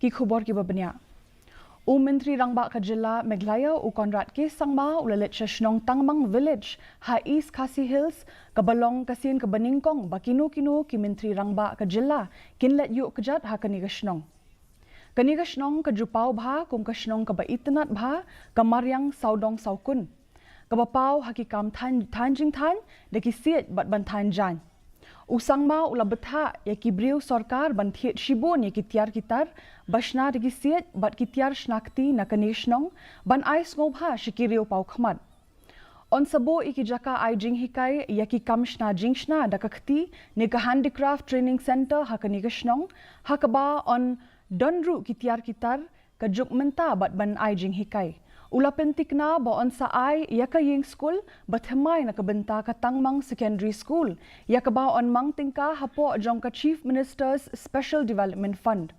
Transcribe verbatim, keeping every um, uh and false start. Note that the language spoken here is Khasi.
Ki khubor kiba bniah. U Myntri Rangbah ka Jylla Meghalaya, u Conrad K Sangma, u la leit sha shnong Tangmang Village ha East Khasi Hills, kaba long ka sien kaba nyngkong ba kino kino ki Myntri Rangbah ka Jylla kin leit ïuh kjat ha kane ka shnong. Kane ka shnong ka ju paw bha kum ka shnong kaba itynnad bha, ka mariang sawdong sawkun, kaba paw ha ki kam thaiñ, thaiñ jingthaiñ da ki siej bad ban thaiñ jaiñ. U Sangma u la bthah ïa ki briew sorkar ban thied shibun ïa ki tiar ki tar ba shna da ki siej bad ki tiar shna kti na kane ka shnong, ban ai sngewbha sha ki riew paw khmat. Yn sa buh ïa ki jaka ai jinghikai ïa ki kam shna jingshna da ka kti ne ka Handicraft Training Centre ha kane ka shnong, ha kaba yn don ruh ki tiar ki tar ka juk mynta bad ban ai jinghikai. U la pynthikna ba yn sa ai ïa ka ïing skul ba thymmai na ka bynta ka Tangmang Secondary School, ïa kaba yn mang tyngka hapoh jong ka Chief Minister's Special Development Fund.